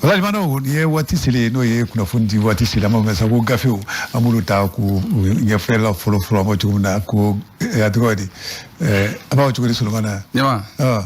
Wala limanaw, nin ye waati selen, n'o ye kunnafoni di waati selen. An b'a mɛn sa ko gafew, an b'olu ta k'u ɲɛfɛ la fɔlɔ fɔlɔ. An b'a cogo min na ko a tɔgɔ di, a b'a fɔ cogo di, Solomana? Ɲama,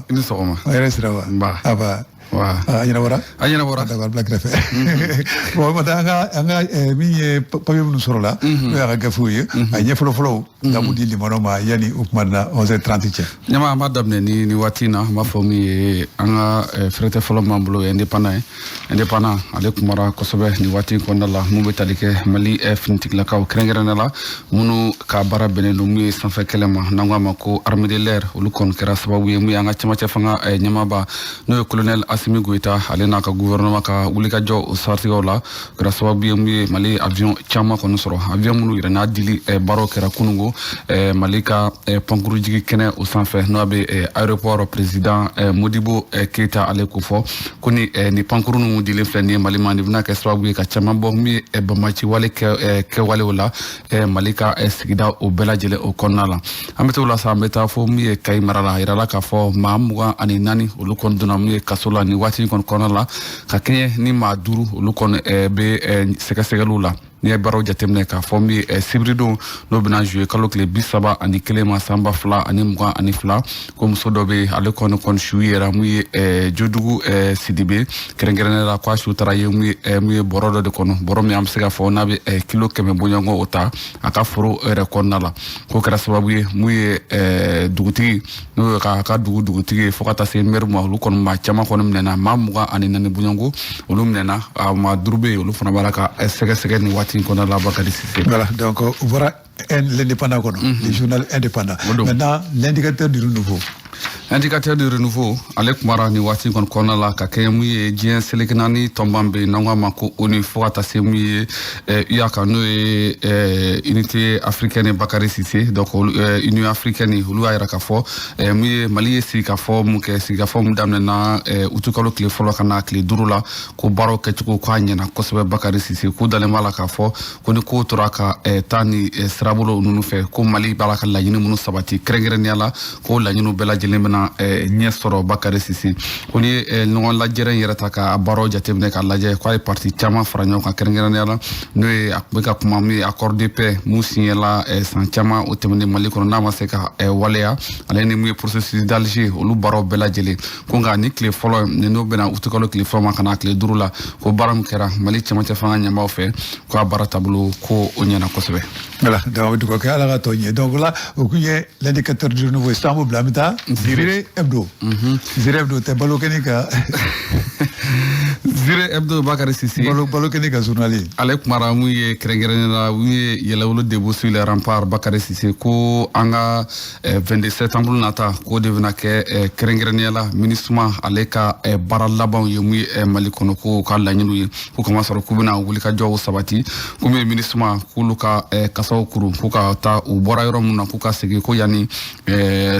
i ni sɔgɔma. A yɛrɛ sira wa? Nba. Aba. Wa. A ɲɛnabɔra. A ɲɛnabɔra. D'accord, bila kɛrɛfɛ. Bon, o an ka an ka min ye papier minnu sɔrɔ la, n'o y'a ka gafew ye, a ɲɛ fɔlɔ fɔlɔw ka mun di limanaw ma yanni o kuma na 11h30 cɛ? Ɲama, an b'a daminɛ ni waati in na, an b'a fɔ min ye an ka fɛrɛtɛ fɔlɔ min b'an bolo, o ye Indépendant ye. Indépendant, ale kumara kosɛbɛ nin waati in kɔnɔna la, mun bɛ tali kɛ Mali finitigilakaw, kɛrɛnkɛrɛnnenya la minnu ka baara bɛnnen don mun ye sanfɛ kɛlɛ ma, n'an ko a ma ko armée de l'air. Olu kɔni kɛra sababu ye mun ye an ka cɛmancɛ fanga ɲɛmaaba, n'o ye colonel Assimi Goïta, ale n'a ka gouvernement ka wulikajɔ o saratigɛw la, o kɛra sababu ye mun ye Mali avion caman kɔni sɔrɔ, avion minnu yɛrɛ n'a dili baaraw kɛra kunungo Mali ka pankurujigi kɛnɛ o sanfɛ, n'o bɛ aéroport président Modibo Keita. Ale ko fɔ ko ni pankuru ninnu dilen filɛ nin ye Mali ma, nin bɛna kɛ sababu ye ka caman bɔ min ye banbaanci wale kɛwalew la Mali ka sigida o bɛɛ lajɛlen o kɔnɔna la. An bɛ t'o la sa, an bɛ taa fo min ye Kayi mara la. A yirala k'a fɔ maa 24 olu kɔni donna min ye kaso la nin waati in kɔni kɔnɔna la, ka kɛɲɛ ni maa 5 olu kɔni bɛ sɛgɛsɛgɛliw la. N'i ye baaraw jateminɛ k'a fɔ min ye sibiridon, n'o bɛna juillet kalo tile 31 ma san 2022, ko muso dɔ bɛ yen, ale kɔni su yɛrɛ mun ye Jodugu Sidibe kɛrɛnkɛrɛnnenya la, ko a su taara ye mun ye bɔrɔ dɔ de kɔnɔ, bɔrɔ min an bɛ se k'a fɔ n'a bɛ kilo 100 bɔɲɔgɔnko o ta a ka foro yɛrɛ kɔnɔna la. K'o kɛra sababu ye mun ye dugutigi, n'o ye k'a ka dugu dugutigi ye, fo ka taa se maire ma, olu kɔni maa caman kɔni minɛna. Maa 24 bɔɲɔgɔnko olu minɛna, a maa 5 bɛ yen, olu fana b'a la ka sɛgɛsɛgɛ nin waati in kɔnɔna la, Bakari Sise. Voilà, donc voilà l'Indépendant, le journal Indépendant. Maintenant, l'Indicateur du Renouveau. Indicateur du Renouveau, ale kumara nin waati kɔni kɔnɔna la ka kɛ mun ye diɲɛ seleke naani tɔnban bɛ yen, n'an ko a ma ko ONU, fo ka taa se mun ye UA kan, n'o ye Unité africaine, Bakari Sise. Donc Union africaine, olu y'a yira k'a fɔ mun ye Mali ye sigikafɔ mun kɛ, sigikafɔ mun daminɛna utukalo tile fɔlɔ ka na tile 5 la, ko baaraw kɛcogo k'a ɲɛna kosɛbɛ, Bakari Sise. K'u dalen b'a la k'a fɔ ko ni ko tora ka taa ni sirabolo ninnu fɛ, ko Mali b'a la ka laɲini minnu sabati kɛrɛnkɛrɛnnenya la, ko laɲiniw bɛɛ lajɛlen bɛna ɲɛ sɔrɔ, Bakari Sise. Ko ni ye ɲɔgɔn lajɛrɛ in yɛrɛ ta ka baaraw jateminɛ k'a lajɛ, k'a ye parti caman fara ɲɔgɔn kan, kɛrɛnkɛrɛnnenya la n'o ye a tun bɛ ka kuma min ye accord de paix mun signela san caman o tɛmɛnen Mali kɔnɔ, n'a ma se ka waleya, ale ni mun ye processus d'Alger, olu baaraw bɛɛ lajɛlen. Ko nka ni tile fɔlɔ ni n'o bɛna utukalo tile fɔlɔ ma ka na tile 5 la, ko baara min kɛra Mali cɛmancɛ fanga ɲɛmaaw fɛ, ko a baara taabolo ko o ɲɛna kosɛbɛ. Voilà, donc du coup, ala ka tɔ ɲɛ. Donc là, o kun ye l'Indicateur du Renouveau. Sisan an b'o bila, an bɛ taa Zire Hebdo. Zire Hebdo tɛ balo kɛnɛ ka Zire Hebdo, Bakari Sise. Balo kɛnɛ ka journal ye. Ale kumara mun ye kɛrɛnkɛrɛnnenya la mun ye Yɛrɛwolo debout sur les remparts, Bakari Sise, ko an ka 22 septembre nata, k'o de bɛna kɛ kɛrɛnkɛrɛnnenya la MINUSMA ale ka baara labanw ye mun ye Mali kɔnɔ, ko ka laɲiniw ye ko kama sɔrɔ k'u bɛna wulikajɔw sabati, ko min ye MINUSMA k'olu ka kasaw kuru, k'u ka taa u bɔra yɔrɔ mun na, k'u ka segin ko yanni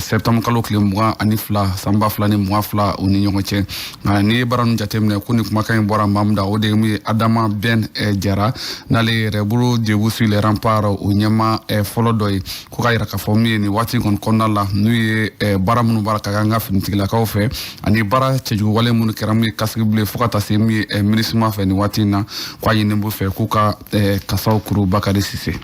septembre kalo tile 22 san 2022 u ni ɲɔgɔn cɛ. Nka n'i ye baara ninnu jateminɛ, ko nin kumakan in bɔra maa min da, o de ye mun ye Adama Ben Jara, n'ale yɛrɛ bolo debout sur les remparts o ɲɛma fɔlɔ dɔ ye, ko k'a yira k'a fɔ min ye nin waati kɔni kɔnɔna la, n'u ye baara minnu baara ka kɛ an ka finitigilakaw fɛ, ani baara cɛjugu wale minnu kɛra mun ye casque bleu, fo ka taa se mun ye MINUSMA fɛ nin waati in na, k'a ɲini b'u fɛ k'u ka kasaw kuru, Bakari Sise.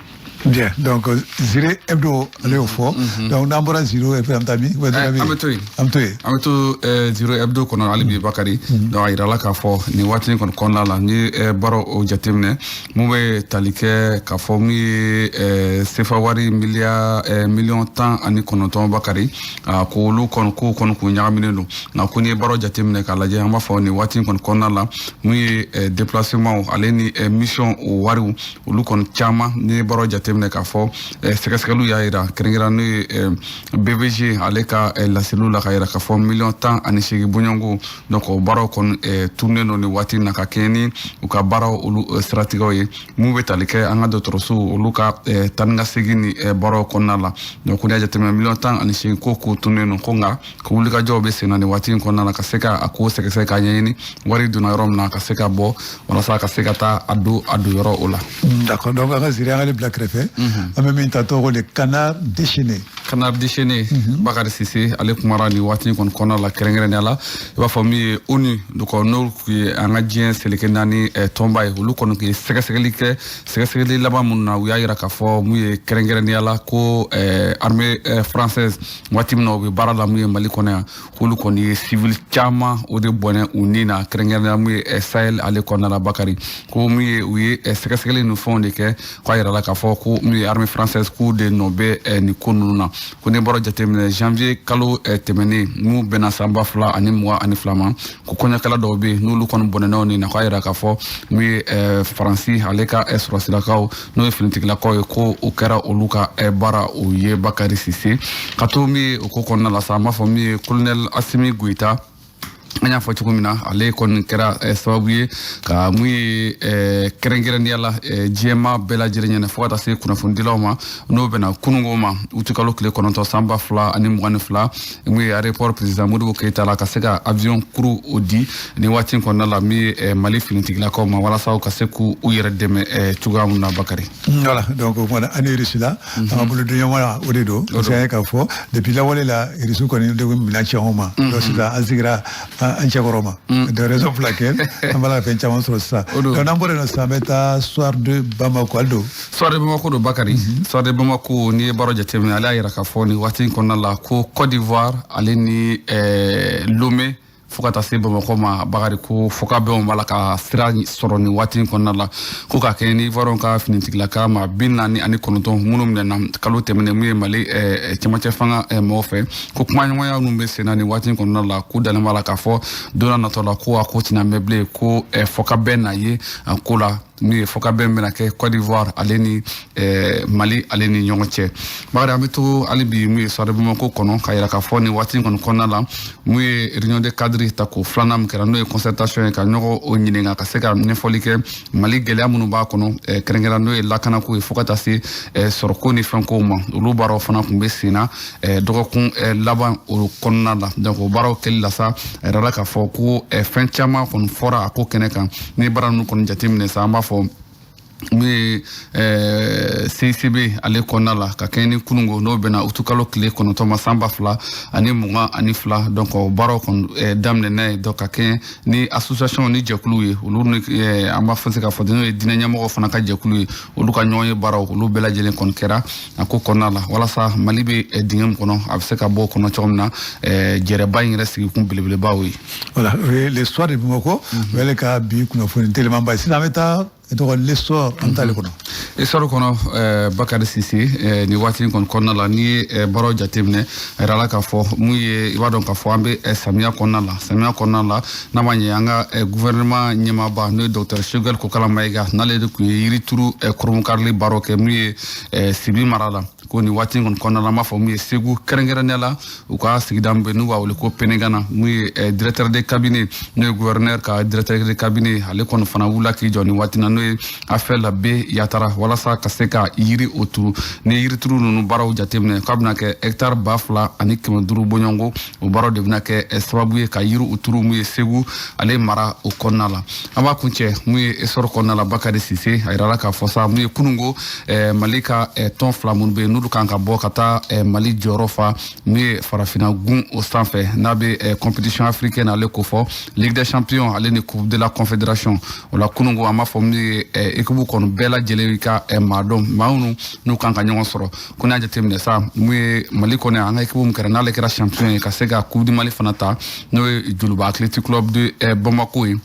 Bien, donc Zire Hebdo, ale y'o fɔ. Donc n'an bɔra Zire Hebdo, an bɛ taa min? An bɛ to yen. An bɛ to yen. An bɛ to Zire Hebdo kɔnɔ hali bi, Bakari. Donc a yirala k'a fɔ nin waati in kɔni kɔnɔna la, ni ye baaraw o jateminɛ, mun bɛ tali kɛ k'a fɔ mun ye sefa wari miliyari miliyɔn 19, Bakari, ko olu kɔni kow kɔni k'u ɲagaminen don. Nka ko n'i ye baaraw jateminɛ k'a lajɛ, an b'a fɔ nin waati in kɔni kɔnɔna la, mun ye déplacement ale ni mission o wariw, olu kɔni caman, n'i ye baaraw jateminɛ k'a fɔ sɛgɛsɛgɛliw y'a yira, kɛrɛnkɛrɛn n'o ye BVG ale ka laseliw la, ka yira k'a fɔ miliyɔn 18 bɔɲɔgɔnko. Donc o baaraw kɔni tununnen don nin waati in na, ka kɛɲɛ ni u ka baaraw olu siratigɛw ye, mun bɛ tali kɛ an ka dɔgɔtɔrɔsow olu ka taa ni ka segin ni baaraw kɔnɔna la. Donc ko n'i y'a jateminɛ, miliyɔn 18 ko k'o tununnen don, ko nka ko wulikajɔw bɛ sen na nin waati in kɔnɔna la, ka se ka a ko sɛgɛsɛgɛ k'a ɲɛɲini, wari donna yɔrɔ min na, ka se ka bɔ walasa ka se ka taa a don a don yɔrɔ o la. D'accord, donc an ka Zire, an k'ale bila kɛrɛfɛ. fɛ, an bɛ min ta tɔgɔ de Canard déchaîné. Canard déchaîné, Bakari Sise ale kumara nin waati kɔni kɔnɔna la, kɛrɛnkɛrɛnnenya la, i b'a fɔ min ye ONU, donc n'o ye an ka diɲɛ seleke naani tɔnba ye, olu kɔni ye sɛgɛsɛgɛli kɛ. Sɛgɛsɛgɛli laban minnu na, u y'a yira k'a fɔ mun ye, kɛrɛnkɛrɛnnenya la, ko armée française, waati min na u bɛ baara la mun ye Mali kɔnɔ yan, k'olu kɔni ye civil caman o de bɔnɛ u ni na, kɛrɛnkɛrɛnnenya mun ye Sahel ale kɔnɔna la. Bakari ko mun ye, u ye sɛgɛsɛgɛli ni fɛnw de kɛ, k'a yira la k'a fɔ ko mun ye armée française, k'u de nɔ bɛ nin ko ninnu na. Ko ne bɔra jateminɛ, janvier kalo tɛmɛnen mun bɛnna san 2022 ma, ko kɔɲɔkɛla dɔw bɛ yen n'olu kɔni bɔnɛnaw ni na, k'a yira k'a fɔ mun ye Faransi ale ka sɔrɔsilakaw, n'o ye finitigilakaw ye, ko o kɛra olu ka baara o ye. Bakari Sise, ka to min ye o ko kɔnɔna la sa, an b'a fɔ min ye colonel Assimi Goïta, an y'a fɔ cogo min na, ale kɔni kɛra sababu ye ka mun ye, kɛrɛnkɛrɛnnenya la, diɲɛma bɛɛ lajɛlen ɲɛna, fo ka taa se kunnafonidilaw ma, n'o bɛnna kunungo ma, utukalo tile 9 san 2022, mun ye aéroport président Modibo Keyita la, ka se ka avion kuru o di ni waati kɔnɔna la, min ye Mali finitigilakaw ma, walasa u ka se k'u yɛrɛ dɛmɛ cogoya mun na, Bakari. Voilà, donc o kumana ani Russie la, an ka bolodonɲɔgɔn o de don, parce que an ye k'a fɔ depuis lawale la, Russie kɔni de bɛ minɛn ci anw ma. Donc sisan an sigira an cɛkɔrɔ ma, de raison pour laquelle an b'a la ka fɛn caman sɔrɔ sisan. Donc n'an bɔra yen nɔ sisan, an bɛ taa Soir de Bamako hali don. Soir de Bamako don, Bakari. Soir de Bamako, n'i ye baara jateminɛ, ale y'a yira k'a fɔ nin waati in kɔnɔna la ko Côte d'Ivoire ale ni Lomé fo ka taa se Bamakɔ ma, Bakari, ko fɔkabɛnw b'a la ka sira sɔrɔ nin waati in kɔnɔna la, ko ka kɛ ni Ivoiriyɛnw ka finitigilaka ma 49 minnu minɛna kalo tɛmɛnen mun ye Mali cɛmancɛ fanga mɔgɔw fɛ, ko kumaɲɔgɔnya minnu bɛ sen na nin waati in kɔnɔna la, k'u dalen b'a la k'a fɔ don n'a natɔ la ko a ko tɛna mɛn bilen, ko fɔkabɛn na ye a ko la, min ye fɔkabɛn bɛna kɛ Côte d'Ivoire ale ni Mali ale ni ɲɔgɔn cɛ. Bakari, an bɛ to hali bi mun ye Soir de Bamako kɔnɔ, ka yira k'a fɔ nin waati in kɔni kɔnɔna la, mun ye réunion de cadre ta ko filanan min kɛra, n'o ye concertation ye, ka ɲɔgɔn o ɲininka, ka se ka ɲɛfɔli kɛ Mali gɛlɛya minnu b'a kɔnɔ, kɛrɛnkɛrɛn n'o ye lakanako ye, fo ka taa se sɔrɔko ni fɛnkow ma. Olu baaraw fana tun bɛ sen na dɔgɔkun laban o kɔnɔna la. Donc o baaraw kɛli la sa, a yirala k'a fɔ ko fɛn caman kɔni fɔra a ko kɛnɛ kan. Ni baara ninnu kɔni jateminɛ sa, an b'a fɔ min ye CICB ale kɔnɔna la, ka kɛɲɛ ni kunungo, n'o bɛnna utukalo tile 9 ma san 2022, donc o baaraw kɔni daminɛ ye. Donc ka kɛɲɛ ni association ni jɛkulu ye, olu ni an b'a fɔ se k'a fɔ n'o ye diinɛ ɲɛmɔgɔw fana ka jɛkulu ye, olu ka ɲɔgɔn ye baaraw, olu bɛɛ lajɛlen kɔni kɛra a ko kɔnɔna la, walasa Mali bɛ dingɛ min kɔnɔ, a bɛ se ka bɔ o kɔnɔ cogo min na. Jɛrɛba in yɛrɛ sigikun belebelebaw ye. Voilà, o ye Le Soir de Bamako, o y'ale ka bi kunnafoni telimanba ye. Sisan an bɛ taa tɔgɔ L'Essor, an t'ale kɔnɔ. Essor kɔnɔ, Bakari Sise, nin waati in kɔni kɔnɔna la, n'i ye baaraw jateminɛ, a yirala k'a fɔ mun ye, i b'a dɔn k'a fɔ an bɛ samiya kɔnɔna la. Samiya kɔnɔna la, n'a ma ɲɛ, an ka gouvernement ɲɛmaaba, n'o ye docteur Choguel Kokalla Maïga, n'ale de tun ye yirituru kurunbonkarili baaraw kɛ mun ye Sibi mara la, ko nin waati in kɔni kɔnɔna la, an b'a fɔ mun ye Segu, kɛrɛnkɛrɛnnenya la, u ka sigida min bɛ n'u b'a wele ko Penegana, mun ye directeur de cabinet, n'o ye gouverneur ka directeur de cabinet, ale kɔni fana wulila k'i jɔ nin waati na, n'o ye Afɛl B Yatara, walasa ka se ka yiri o turu. Ni yirituru ninnu baaraw jateminɛ, k'a bɛna kɛ hectare 2500 bɔɲɔgɔnko, o baaraw de bɛna kɛ sababu ye ka yiri o turu mun ye Segu ale mara o kɔnɔna la. An b'a kuncɛ mun ye Essor kɔnɔna la, Bakari Sise, a yirala k'a fɔ sa mun ye kunungo, Mali ka tɔn fila minnu bɛ yen, n'olu kan ka bɔ ka taa Mali jɔyɔrɔ fa mun ye farafinna gun o sanfɛ, n'a bɛ compétition africaine ale ko fɔ, Ligue des champions ale ni Coupe de la confédération, o la kunungo, an b'a fɔ mun ye équipe kɔni bɛɛ lajɛlen ka maa dɔn, maa minnu n'u kan ka ɲɔgɔn sɔrɔ. Ko n'a jateminɛ sa, mun ye Mali kɔni, an ka équipe min kɛra n'ale kɛra champion ye ka se ka Coupe du Mali fana ta, n'o ye Joliba Athletic Club de Bamako ye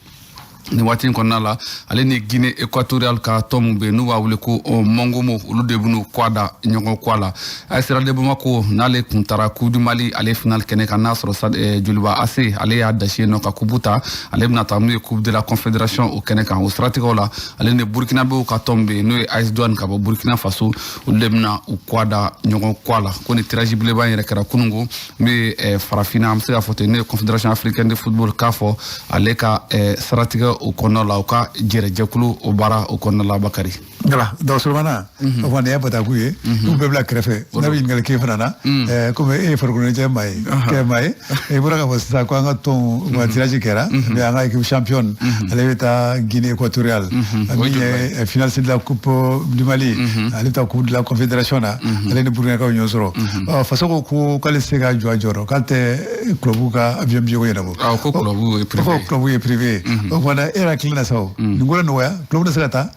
nin waati in kɔnɔna la, ale ni Guinée équatoriale ka tɔn mun bɛ yen n'u b'a wele ko Mongomo, olu de bɛn'u kɔ da ɲɔgɔn kɔ la. AS de Bamako, n'ale kun taara Coupe du Mali ale final kɛnɛ kan, n'a sɔrɔ Joliba AC ale y'a dasi yen nɔ ka coupe ta, ale bɛna taa mun ye Coupe de la confédération o kɛnɛ kan. O siratigɛw la, ale ni Burkinabéw ka tɔn bɛ yen, n'o ye AS Douane ka bɔ Burkina Faso, olu de bɛna u kɔ da ɲɔgɔn kɔ la. Ko ni tirage belebeleba in yɛrɛ kɛra kunungo, min ye farafinna, an bɛ se k'a fɔ ten, n'o ye Confédération africaine de football k'a fɔ ale ka siratigɛ o kɔnɔna la, u ka jɛrɛjɛkulu o baara o kɔnɔna la, Bakari. Voilà, donc Solomana, o fana ye bataku ye, u bɛɛ bila kɛrɛfɛ. N'a bɛ ɲininkali k'e fana na, komi e ye farikolo ɲɛnajɛ maa ye, kɛ maa ye, e bɔra k'a fɔ sisan ko an ka tɔn wa tirage kɛra, mais an ka équipe championne, ale bɛ taa Guinée équatoriale, min ye finaliste de la Coupe du Mali, ale bɛ taa Coupe de la Confédération na, ale ni Burkinakaw ɲɔgɔn sɔrɔ. Faso ko k'ale tɛ se ka jɔ a jɔyɔrɔ, k'ale tɛ club ka avion billet ko ɲɛnabɔ. Awɔ, ko club ye privé. Ko club ye privé. O kumana e yɛrɛ hakili la sa, o nin ko la nɔgɔya, club tɛ se ka taa?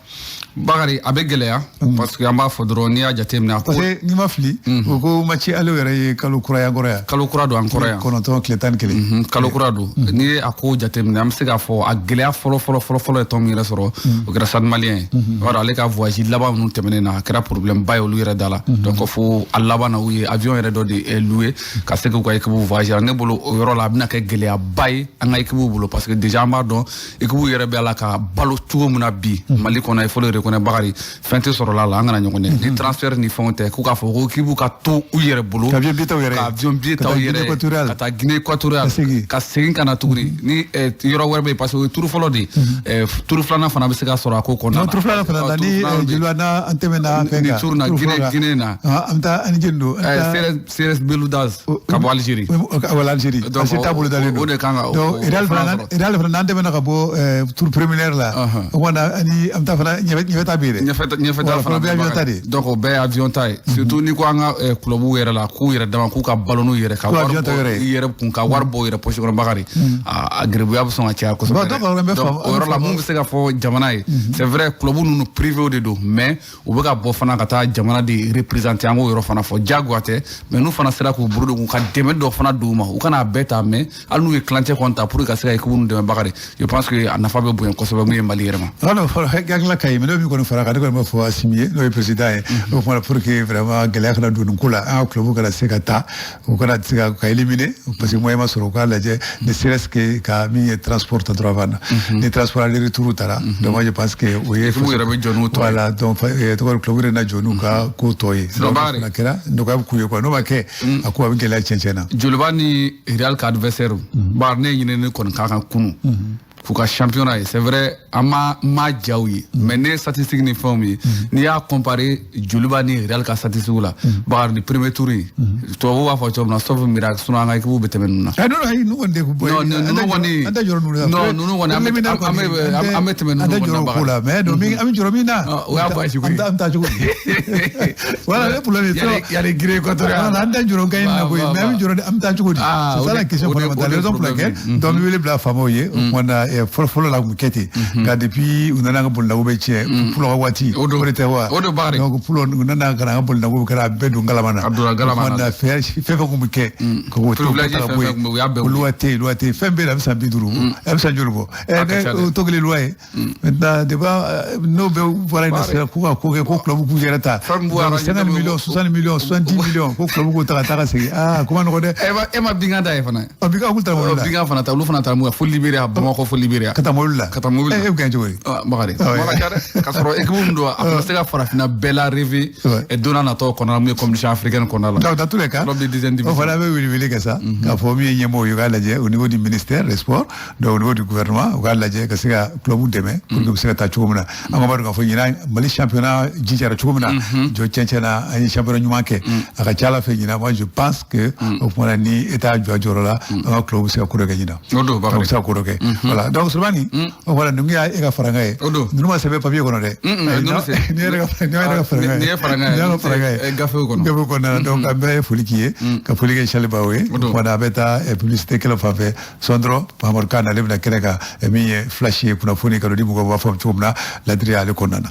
Bakari, a bɛ gɛlɛya, parce que an b'a fɔ dɔrɔn, n'i y'a jateminɛ a ko Parce que n'i ma fili, o ko match ale yɛrɛ ye kalo kura yan kɔrɔ yan. Kalo kura don an kɔrɔ yan. 9, tile 11. Kalo kura don. N'i ye a ko jateminɛ, an bɛ se k'a fɔ a gɛlɛya fɔlɔ fɔlɔ fɔlɔ fɔlɔ ye tɔn min yɛrɛ sɔrɔ, o kɛra Stade Malien ye. I b'a dɔn, ale ka voyage laban minnu tɛmɛnen na, a kɛra problème ba ye olu yɛrɛ da la. Donc fo a laban na, u ye avion yɛrɛ dɔ de louer ka se k'u ka équipe voyager. Ne bolo, o yɔrɔ la, a bɛna kɛ gɛlɛyaba ye an ka équipe bolo, parce que déjà an b'a dɔn équipe yɛrɛ bɛ a la ka balo cogo min na bi Mali kɔnɔ. Il faut le reconnaître, Bakari, fɛn tɛ sɔrɔ la, an kana ɲɔgɔn nɛgɛ ni transfert ni fɛnw tɛ. K'u k'a fɔ ko équipe ka to u yɛrɛ bolo ka avion billet ta u yɛrɛ ye, ka avion billet ta u yɛrɛ ye, ka taa Guinée équatoriale, ka segin ka na tuguni, ni yɔrɔ wɛrɛ bɛ yen, parce que o ye tour fɔlɔ de ye. Tour filanan fana bɛ se ka sɔrɔ a ko kɔnɔna na. Tour filanan fana na, ni Joliba n'a an tɛmɛna fɛn kan, ni tour na, Guinée na. An bɛ taa ani jeni don? CRS Belouizdad ka bɔ Algérie. Wala Algérie, Algérie t'a bolo dalen don. O de kan ka Donc Real fana, n'an tɛmɛna ka bɔ tour préliminaire la, o kumana ani an bɛ taa fana ɲɛfɛ ta bɛ yen dɛ. Ɲɛfɛ ta fana bɛɛ avion ta de. Donc o bɛɛ ye avion ta ye. Surtout ni ko an ka club yɛrɛ la, k'u yɛrɛ dama k'u ka balo n'u yɛrɛ, ka wari bɔ i yɛrɛ kun, ka wari bɔ i yɛrɛ poche kɔnɔ, Bakari, a gɛrɛbuya bɛ sɔn ka caya kosɛbɛ. Donc o yɔrɔ la, mun bɛ se ka fɔ jamana ye, c'est vrai, club ninnu privé de don, mais u bɛ ka bɔ fana ka taa jamana de représenter. An k'o yɔrɔ fana fɔ, diyagoya tɛ, mais n'u fana sera k'u bolo don ka dɛmɛ dɔ fana d'u ma, u kana a bɛɛ ta, mais hali n'u ye tilancɛ kɔni ta pour que ka se ka équipe ninnu dɛmɛ, Bakari, je pense que a nafa bɛ bonya kosɛbɛ mun ye Mali yɛrɛ ma. Non, hakilila ka ɲi, mais ne bɛ min kɔni fara kan, ne kɔni b'a fɔ Assimi ye, n'o ye président ye, o kuma pour que vraiment gɛlɛya kana don nin ko la, an ka club kana se ka taa, u kana se ka éliminer, parce que moyen ma sɔrɔ. U k'a lajɛ, ne serait-ce que ka min ye transport ta dɔrɔn fana, ni transport aller retour taara, donc moi je pense que o ye équipe yɛrɛ bɛ jɔ n'u tɔ ye. Voilà, donc tɔgɔ club yɛrɛ na jɔ n'u ka ko tɔ ye. Donc kɛra nɔgɔya bɛ k'u ye quoi, n'o ma kɛ, a ko a bɛ gɛlɛya tiɲɛ na. Joliba ni Real ka adversaire, bari ne ye ɲinini kɔni k'a kan kunun k'u ka championnat ye, c'est vrai, an ma jaw ye, mais ne ye statistique ni fɛnw ye, n'i y'a comparer Joliba ni Real ka statistique la, Bakari, ni premier tour in, tubabu b'a fɔ cogo min na, sauf miracle, sinon an ka équipe bɛ tɛmɛ ninnu na. Non, ayi, ninnu kɔni tɛ. Non, ninnu kɔni an tɛ jɔrɔ ninnu la. Non, ninnu kɔni, an bɛ tɛmɛ ninnu kɔni na. An tɛ jɔrɔ o ko la, mais donc an bɛ jɔrɔ min na. O y'a baasi koyi. An bɛ taa cogo di? Voilà le problème. Il y a les Guinée équatoriale. An tɛ jɔrɔ gagne na koyi, mais an bɛ jɔrɔ an bɛ taa cogo di? C'est ça la question fondamentale, raison pour laquelle donc n bɛ wele bila faamaw ye. O kuma na, fɔlɔ fɔlɔ la, kun bɛ kɛ ten, nka depuis u nana, an ka bololago bɛ tiɲɛ Pulo ka waati, o de tɛ wa? O de Bakari. Donc Pulo, u nana ka na an ka bololago kɛra a bɛɛ don galama na. A donna galama na. Fɛn fɛn kun bɛ kɛ k'o to privilège, fɛn fɛn kun bɛ, u y'a bɛɛ wuli. Loi tɛ yen, loi tɛ yen, fɛn bɛɛ la a bɛ san 50, a bɛ san joli bɔ? Ɛ, o to kelen loi ye. Maintenant débat n'o bɛɛ bɔra yen nɔ, k'u ka ko kɛ ko club k'u yɛrɛ ta 50 millions, 60 millions, 70 millions, ko club k'o ta ka taa ka segin, aa, ko ma nɔgɔn dɛ. E ma bingan ta ye fana? Ɔ, bingan k'u ta mobili la. Bingan fana ta, olu fana taara mun fo Libéria, Bamakɔ fo Libéria. Ka taa mobili la. Ka taa mobili la. E bɛ kɛ cogo di? Bakari, kuma ka ca dɛ, k'a sɔrɔ équipe min don, a tun bɛ se ka farafinna bɛɛ la rêver don n'a nataw kɔnɔna la, mun ye compétition africaine kɔnɔna la. Donc dans tous les cas, club de deuxième division. O fana bɛ wele wele kɛ sa, k'a fɔ min ye ɲɛmɔgɔw ye, u k'a lajɛ au niveau du ministère des sports, donc au niveau du gouvernement, u k'a lajɛ ka se ka club dɛmɛ pour que u bɛ se ka taa cogo min na. An b'a dɔn k'a fɔ ɲinan Mali championnat jijara cogo min na, jɔ cɛncɛn na, an ye championnat ɲuman kɛ. A ka ca Ala fɛ ɲinan, moi je pense que o kuma na, ni État jɔ a jɔyɔrɔ la, an ka club bɛ se ka ko dɔ kɛ ɲinan. O don, Bakari. U bɛ se ka ko dɔ kɛ. Voilà, donc Solomani, o voilà, ninnu y'a e ka farankan ye. O don. Ninnu ma sɛbɛn papier kɔnɔ dɛ. Ni yɛrɛ ka farankan ye. Nin ye farankan ye. Nin y'a ka farankan ye. Gafew kɔnɔ. Gafew kɔnɔna na. Donc an bɛɛ ye foli k'i ye, ka foli kɛ Sali Bawo ye. O kuma na, a bɛ taa publicité kɛlɛ fan fɛ sɔn dɔrɔn, Mahamadu Kan ale bɛna kɛnɛ kan, min ye flash ye, kunnafoni ka don di mɔgɔw b'a fɔ cogo min na ladiri ale kɔnɔna na.